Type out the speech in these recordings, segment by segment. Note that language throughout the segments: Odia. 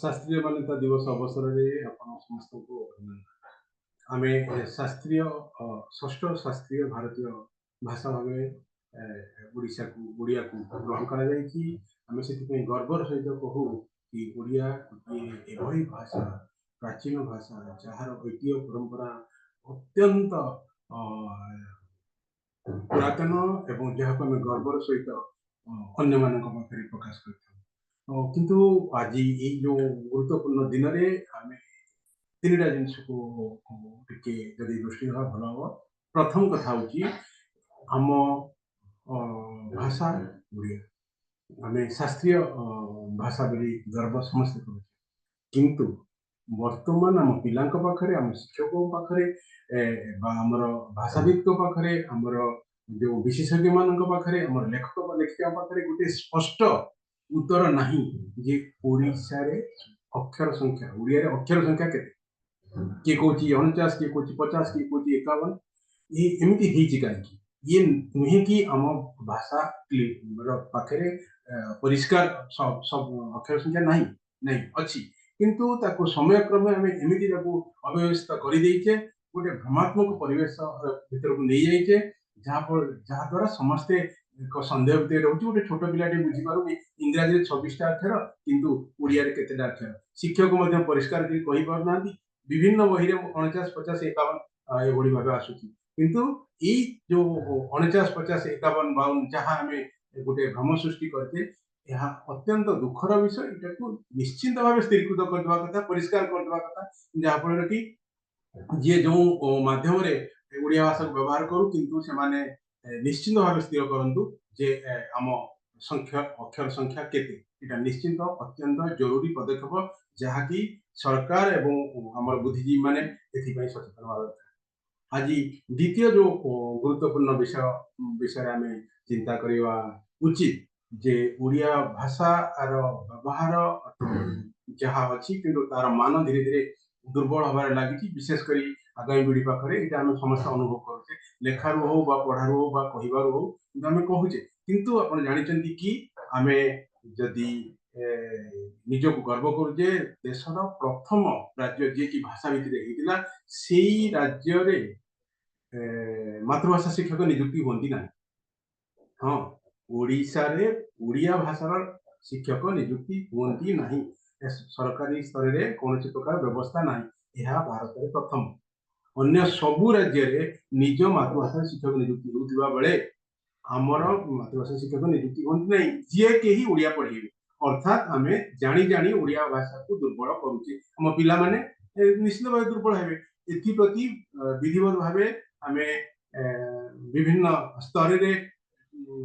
ଶାସ୍ତ୍ରୀୟ ମାନ୍ୟତା ଦିବସ ଅବସରରେ ଆପଣ ସମସ୍ତଙ୍କୁ ଅଭିନନ୍ଦନ। ଆମେ ଶାସ୍ତ୍ରୀୟ ଷଷ୍ଠ ଶାସ୍ତ୍ରୀୟ ଭାରତୀୟ ଭାଷା ଭାବେ ଓଡ଼ିଶାକୁ, ଓଡ଼ିଆକୁ ଗ୍ରହଣ କରାଯାଇଛି। ଆମେ ସେଥିପାଇଁ ଗର୍ବର ସହିତ କହୁ କି ଓଡ଼ିଆ ଗୋଟିଏ ଏଭଳି ଭାଷା, ପ୍ରାଚୀନ ଭାଷା, ଯାହାର ଐତିହ୍ୟ ପରମ୍ପରା ଅତ୍ୟନ୍ତ ପୁରାତନ ଏବଂ ଯାହାକୁ ଆମେ ଗର୍ବର ସହିତ ଅନ୍ୟମାନଙ୍କ ପାଖରେ ପ୍ରକାଶ କରିଥାଉ। କିନ୍ତୁ ଆଜି ଏଇ ଯୋଉ ଗୁରୁତ୍ୱପୂର୍ଣ୍ଣ ଦିନରେ ଆମେ ତିନିଟା ଜିନିଷକୁ ଟିକେ ଯଦି ଦୃଷ୍ଟି ଦେବା ଭଲ ହବ। ପ୍ରଥମ କଥା ହଉଛି, ଆମ ଭାଷା ଓଡ଼ିଆ, ଆମେ ଶାସ୍ତ୍ରୀୟ ଭାଷା ବୋଲି ଗର୍ବ ସମସ୍ତେ କରୁଛେ। କିନ୍ତୁ ବର୍ତ୍ତମାନ ଆମ ପିଲାଙ୍କ ପାଖରେ, ଆମ ଶିକ୍ଷକଙ୍କ ପାଖରେ ବା ଆମର ଭାଷାବିତଙ୍କ ପାଖରେ, ଆମର ଯୋଉ ବିଶେଷଜ୍ଞ ମାନଙ୍କ ପାଖରେ, ଆମର ଲେଖକ ବା ଲେଖିକା ପାଖରେ ଗୋଟେ ସ୍ପଷ୍ଟ ଉତ୍ତର ନାହିଁ ଯେ ଓଡ଼ିଶାରେ ଅକ୍ଷର ସଂଖ୍ୟା, ଓଡ଼ିଆରେ ଅକ୍ଷର ସଂଖ୍ୟା କେତେ। କିଏ କହୁଛି 49, କିଏ କହୁଛି 50, କିଏ କହୁଛି 51। ଇଏ ଏମିତି ହେଇଛି କାହିଁକି? ଇଏ ନୁହେଁ କି ଆମ ଭାଷା ପାଖରେ ପରିଷ୍କାର ସବୁ ଅକ୍ଷର ସଂଖ୍ୟା ନାହିଁ। ନାହିଁ, ଅଛି, କିନ୍ତୁ ତାକୁ ସମୟକ୍ରମେ ଆମେ ଏମିତି ତାକୁ ଅବ୍ୟବସ୍ଥା କରିଦେଇଛେ, ଗୋଟେ ଭ୍ରମାତ୍ମକ ପରିବେଶ ଭିତରକୁ ନେଇଯାଇଛେ, ଯାହାଦ୍ୱାରା ସମସ୍ତେ ଏକ ସନ୍ଦେହ ଭିତରେ ରହୁଛି। ଗୋଟେ ଛୋଟ ପିଲାଟେ ବୁଝିପାରୁନି ଇଂରାଜୀରେ 26ଟା ଅକ୍ଷର, କିନ୍ତୁ ଓଡ଼ିଆରେ କେତେଟା ଅକ୍ଷର। ଶିକ୍ଷକ ମଧ୍ୟ ପରିଷ୍କାର କରି କହିପାରୁନାହାନ୍ତି। ବିଭିନ୍ନ ବହିରେ 49, 50, 51 ଏଭଳି ଭାବେ ଆସୁଛି। କିନ୍ତୁ ଏଇ ଯୋଉ 49, 50, 51, 52 ଯାହା ଆମେ ଗୋଟେ ଭ୍ରମ ସୃଷ୍ଟି କରିଛେ, ଏହା ଅତ୍ୟନ୍ତ ଦୁଃଖର ବିଷୟ। ଏଟାକୁ ନିଶ୍ଚିନ୍ତ ଭାବେ ସ୍ଥିରୀକୃତ କରିଦେବା କଥା, ପରିଷ୍କାର କରିଦେବା କଥା, ଯାହାଫଳରେ କି ଯିଏ ଯୋଉ ମାଧ୍ୟମରେ ଓଡ଼ିଆ ଭାଷାକୁ ବ୍ୟବହାର କରୁ, କିନ୍ତୁ ସେମାନେ ନିଶ୍ଚିନ୍ତ ଭାବେ ସ୍ଥିର କରନ୍ତୁ ଯେ ଆମ ସଂଖ୍ୟା, ଅକ୍ଷର ସଂଖ୍ୟା କେତେ। ଏଇଟା ନିଶ୍ଚିନ୍ତ ଅତ୍ୟନ୍ତ ଜରୁରୀ ପଦକ୍ଷେପ, ଯାହାକି ସରକାର ଏବଂ ଆମର ବୁଦ୍ଧିଜୀବୀ ମାନେ ଏଥିପାଇଁ ସଚେତନ ହେବା ଦରକାର। ଆଜି ଦ୍ୱିତୀୟ ଯୋଉ ଗୁରୁତ୍ୱପୂର୍ଣ୍ଣ ବିଷୟରେ ଆମେ ଚିନ୍ତା କରିବା ଉଚିତ ଯେ ଓଡ଼ିଆ ଭାଷାର ବ୍ୟବହାର ଯାହା ଅଛି, କିନ୍ତୁ ତାର ମାନ ଧୀରେ ଧୀରେ ଦୁର୍ବଳ ହବାରେ ଲାଗିଛି, ବିଶେଷ କରି ଆଗାମୀ ପିଢ଼ି ପାଖରେ। ଏଇଟା ଆମେ ସମସ୍ତେ ଅନୁଭବ କରୁଛେ, ଲେଖାରୁ ହଉ ବା ପଢାରୁ ହଉ ବା କହିବାରୁ ହଉ, କିନ୍ତୁ ଆମେ କହୁଛେ। କିନ୍ତୁ ଆପଣ ଜାଣିଛନ୍ତି କି ଆମେ ଯଦି ନିଜକୁ ଗର୍ବ କରୁଛେ, ଦେଶର ପ୍ରଥମ ରାଜ୍ୟ ଯିଏକି ଭାଷା ଭିତ୍ତିରେ ହେଇଥିଲା, ସେଇ ରାଜ୍ୟରେ ମାତୃଭାଷା ଶିକ୍ଷକ ନିଯୁକ୍ତି ହୁଅନ୍ତି ନାହିଁ। ହଁ, ଓଡ଼ିଶାରେ ଓଡ଼ିଆ ଭାଷାର ଶିକ୍ଷକ ନିଯୁକ୍ତି ହୁଅନ୍ତି ନାହିଁ। ସରକାରୀ ସ୍ତରରେ କୌଣସି ପ୍ରକାର ବ୍ୟବସ୍ଥା ନାହିଁ। ଏହା ଭାରତରେ ପ୍ରଥମ। ଅନ୍ୟ ସବୁ ରାଜ୍ୟରେ ନିଜ ମାତୃଭାଷାରେ ଶିକ୍ଷକ ନିଯୁକ୍ତି ହେଉଥିବା ବେଳେ ଆମର ମାତୃଭାଷା ଶିକ୍ଷକ ନିଯୁକ୍ତି ହୁଅନ୍ତି ନାହିଁ, ଯିଏ କେହି ଓଡ଼ିଆ ପଢେଇବେ। ଅର୍ଥାତ୍ ଆମେ ଜାଣି ଜାଣି ଓଡ଼ିଆ ଭାଷାକୁ ଦୁର୍ବଳ କରୁଛେ। ଆମ ପିଲାମାନେ ନିଶ୍ଚିତ ଭାବେ ଦୁର୍ବଳ ହେବେ। ଏଥିପ୍ରତି ବିଧିବଦ୍ଧ ଭାବେ ଆମେ ବିଭିନ୍ନ ସ୍ତରରେ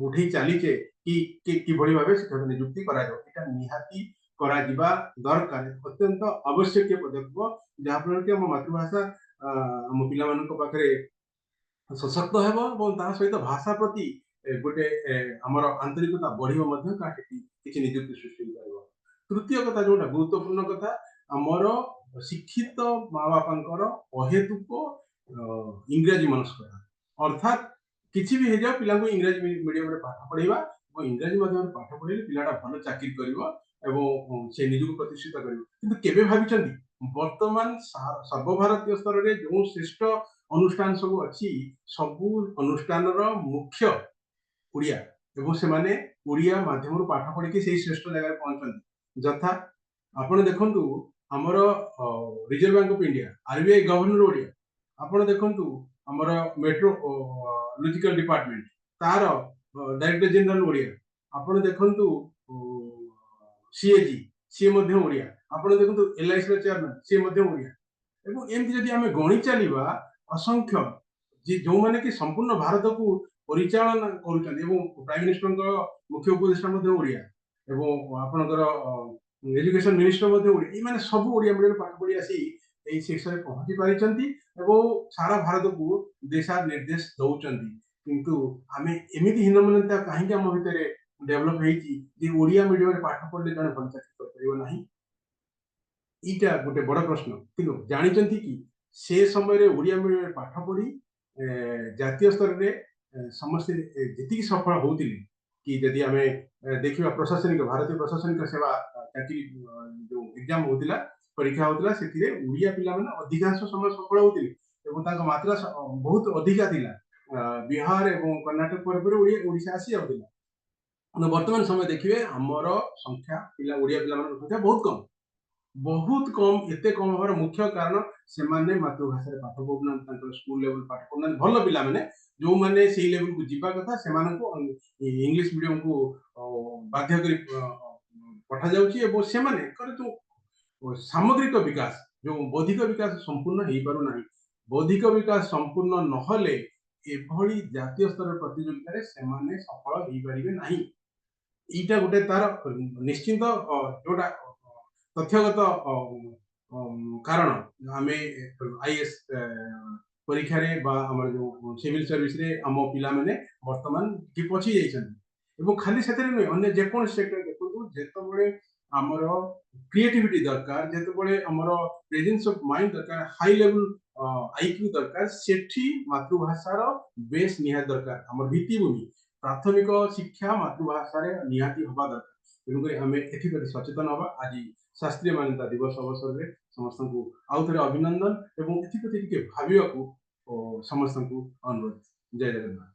ଉଠେଇ ଚାଲିଛେ କି କିଭଳି ଭାବେ ଶିକ୍ଷକ ନିଯୁକ୍ତି କରାଯାଉ। ଏଇଟା ନିହାତି କରାଯିବା ଦରକାର, ଅତ୍ୟନ୍ତ ଆବଶ୍ୟକୀୟ ପଦକ୍ଷେପ, ଯାହାଫଳରେ କି ଆମ ମାତୃଭାଷା ଆମ ପିଲାମାନଙ୍କ ପାଖରେ ସଶକ୍ତ ହେବ ଏବଂ ତା ସହିତ ଭାଷା ପ୍ରତି ଗୋଟେ ଆମର ଆନ୍ତରିକତା ବଢିବ ମଧ୍ୟ, କାରଣ ସେଠି କିଛି ନିଯୁକ୍ତି ସୃଷ୍ଟି ହେଇପାରିବ। ତୃତୀୟ କଥା ଯୋଉଟା ଗୁରୁତ୍ୱପୂର୍ଣ୍ଣ କଥା, ଆମର ଶିକ୍ଷିତ ମା ବାପାଙ୍କର ଅହେତୁକ ଇଂରାଜୀ ମନସ୍କତା। ଅର୍ଥାତ୍ କିଛି ବି ହେଇଯାଉ, ପିଲାଙ୍କୁ ଇଂରାଜୀ ମିଡିୟମରେ ପାଠ ପଢେଇବା ଏବଂ ଇଂରାଜୀ ମାଧ୍ୟମରେ ପାଠ ପଢେଇଲେ ପିଲାଟା ଭଲ ଚାକିରି କରିବ ଏବଂ ସେ ନିଜକୁ ପ୍ରତିଷ୍ଠିତ କରିବ। କିନ୍ତୁ କେବେ ଭାବିଛନ୍ତି, ବର୍ତ୍ତମାନ ସର୍ବଭାରତୀୟ ସ୍ତରରେ ଯେଉଁ ଶ୍ରେଷ୍ଠ ଅନୁଷ୍ଠାନ ସବୁ ଅଛି, ସବୁ ଅନୁଷ୍ଠାନର ମୁଖ୍ୟ ଓଡ଼ିଆ ଏବଂ ସେମାନେ ଓଡ଼ିଆ ମାଧ୍ୟମରୁ ପାଠ ପଢିକି ସେଇ ଶ୍ରେଷ୍ଠ ଜାଗାରେ ପହଞ୍ଚନ୍ତି। ଯଥା ଆପଣ ଦେଖନ୍ତୁ, ଆମର reserve bank of India, RBI governor Odia. ଆପଣ ଦେଖନ୍ତୁ, ଆମର ମେଟ୍ରୋଲୋଜିକାଲ ଡିପାର୍ଟମେଣ୍ଟ, ତାର ଡାଇରେକ୍ଟର ଜେନେରାଲ ଓଡ଼ିଆ। ଆପଣ ଦେଖନ୍ତୁ, ସିଏଜି, ସିଏ ମଧ୍ୟ ଓଡ଼ିଆ। ଆପଣ ଦେଖନ୍ତୁ, ଏଲଆଇସି ର ଚେୟାରମ୍ୟାନ, ସିଏ ମଧ୍ୟ ଓଡ଼ିଆ। ଏବଂ ଏମିତି ଯଦି ଆମେ ଗଣି ଚାଲିବା, ଅସଂଖ୍ୟ ଯେ ଯୋଉମାନେ କି ସମ୍ପୂର୍ଣ୍ଣ ଭାରତକୁ ପରିଚାଳନା କରୁଛନ୍ତି ଏବଂ ପ୍ରାଇମ ମିନିଷ୍ଟରଙ୍କ ମୁଖ୍ୟ ଉପଦେଷ୍ଟା ମଧ୍ୟ ଓଡ଼ିଆ ଏବଂ ଆପଣଙ୍କର ଏଜୁକେସନ ମିନିଷ୍ଟର ମଧ୍ୟ ଓଡ଼ିଆ। ଏଇମାନେ ସବୁ ଓଡ଼ିଆ ମିଡିୟମରେ ପାଠ ପଢି ଆସି ଏଇ ଶୀର୍ଷରେ ପହଞ୍ଚି ପାରିଛନ୍ତି ଏବଂ ସାରା ଭାରତକୁ ଦିଶା ନିର୍ଦ୍ଦେଶ ଦଉଛନ୍ତି। କିନ୍ତୁ ଆମେ ଏମିତି ହୀନମନ୍ୟତା କାହିଁକି ଆମ ଭିତରେ ଡେଭଲପ ହେଇଛି ଯେ ଓଡ଼ିଆ ମିଡିୟମରେ ପାଠ ପଢିଲେ ଜଣେ ଭଲ ଚାକିରି କରିପାରିବ ନାହିଁ? ଏଇଟା ଗୋଟେ ବଡ ପ୍ରଶ୍ନ। କିନ୍ତୁ ଜାଣିଛନ୍ତି କି, ସେ ସମୟରେ ଓଡ଼ିଆ ମିଡିୟମରେ ପାଠ ପଢି ଜାତୀୟ ସ୍ତରରେ ସମସ୍ତେ ଯେତିକି ସଫଳ ହଉଥିଲେ କି, ଯଦି ଆମେ ଦେଖିବା ପ୍ରଶାସନିକ, ଭାରତୀୟ ପ୍ରଶାସନିକ ସେବା ଚାକିରି ଯୋଉ ଏକ୍ଜାମ ହଉଥିଲା, ପରୀକ୍ଷା ହଉଥିଲା, ସେଥିରେ ଓଡ଼ିଆ ପିଲାମାନେ ଅଧିକାଂଶ ସମୟ ସଫଳ ହଉଥିଲେ ଏବଂ ତାଙ୍କ ମାତ୍ରା ବହୁତ ଅଧିକା ଥିଲା। ବିହାର ଏବଂ କର୍ଣ୍ଣାଟକ ପରେ ପରେ ଓଡ଼ିଶା ଆସି ଯାଉଥିଲା। କିନ୍ତୁ ବର୍ତ୍ତମାନ ସମୟ ଦେଖିବେ, ଆମର ସଂଖ୍ୟା ପିଲା, ଓଡ଼ିଆ ପିଲାମାନଙ୍କ ସଂଖ୍ୟା ବହୁତ କମ, ବହୁତ କମ। ଏତେ କମ ହବାର ମୁଖ୍ୟ କାରଣ, ସେମାନେ ମାତୃଭାଷାରେ ପାଠ ପଢୁନାହାନ୍ତି। ତାଙ୍କର ସ୍କୁଲ ଲେଭେଲ ପାଠ ପଢୁନାହାନ୍ତି। ଭଲ ପିଲାମାନେ, ଯୋଉମାନେ ସେଇ ଲେଭେଲକୁ ଯିବା କଥା, ସେମାନଙ୍କୁ ଇଂଲିଶ ମିଡିୟମକୁ ବାଧ୍ୟ କରି ପଠାଯାଉଛି ଏବଂ ସେମାନଙ୍କର ଯୋଉ ସାମଗ୍ରିକ ବିକାଶ, ଯୋଉ ବୌଦ୍ଧିକ ବିକାଶ ସମ୍ପୂର୍ଣ୍ଣ ହେଇପାରୁନାହିଁ। ବୌଦ୍ଧିକ ବିକାଶ ସମ୍ପୂର୍ଣ୍ଣ ନହେଲେ ଏଭଳି ଜାତୀୟ ସ୍ତର ପ୍ରତିଯୋଗିତାରେ ସେମାନେ ସଫଳ ହେଇପାରିବେ ନାହିଁ। ଏଇଟା ଗୋଟେ ତାର ନିଶ୍ଚିନ୍ତ ଯୋଉଟା ତଥ୍ୟଗତ କାରଣ। ଆମେ ଆଇଏଏସ୍ ପରୀକ୍ଷାରେ ବା ଆମର ଯୋଉ ସିଭିଲ ସର୍ଭିସରେ ଆମ ପିଲାମାନେ ବର୍ତ୍ତମାନ ଟିକେ ପଛେଇ ଯାଇଛନ୍ତି। ଏବଂ ଖାଲି ସେଥିରେ ନୁହେଁ, ଅନ୍ୟ ଯେକୌଣସି ସେକ୍ଟର ଦେଖନ୍ତୁ, ଯେତେବେଳେ ଆମର କ୍ରିଏଟିଭିଟି ଦରକାର, ଯେତେବେଳେ ଆମର ପ୍ରେଜେନ୍ସ ଅଫ ମାଇଣ୍ଡ ଦରକାର, ହାଇ ଲେଭେଲ ଆଇକ୍ୟୁ ଦରକାର, ସେଠି ମାତୃଭାଷାର ବେସ୍ ନିହାତି ଦରକାର। ଆମର ଭିତ୍ତିଭୂମି, ପ୍ରାଥମିକ ଶିକ୍ଷା ମାତୃଭାଷାରେ ନିହାତି ହବା ଦରକାର। ତେଣୁକରି ଆମେ ଏଥିପ୍ରତି ସଚେତନ ହବା। ଆଜି ଶାସ୍ତ୍ରୀୟ ମାନ୍ୟତା ଦିବସ ଅବସରରେ ସମସ୍ତଙ୍କୁ ଆଉ ଥରେ ଅଭିନନ୍ଦନ ଏବଂ ଏଥିପ୍ରତି ଟିକେ ଭାବିବାକୁ ସମସ୍ତଙ୍କୁ ଅନୁରୋଧ। ଜୟ ଜଗନ୍ନାଥ।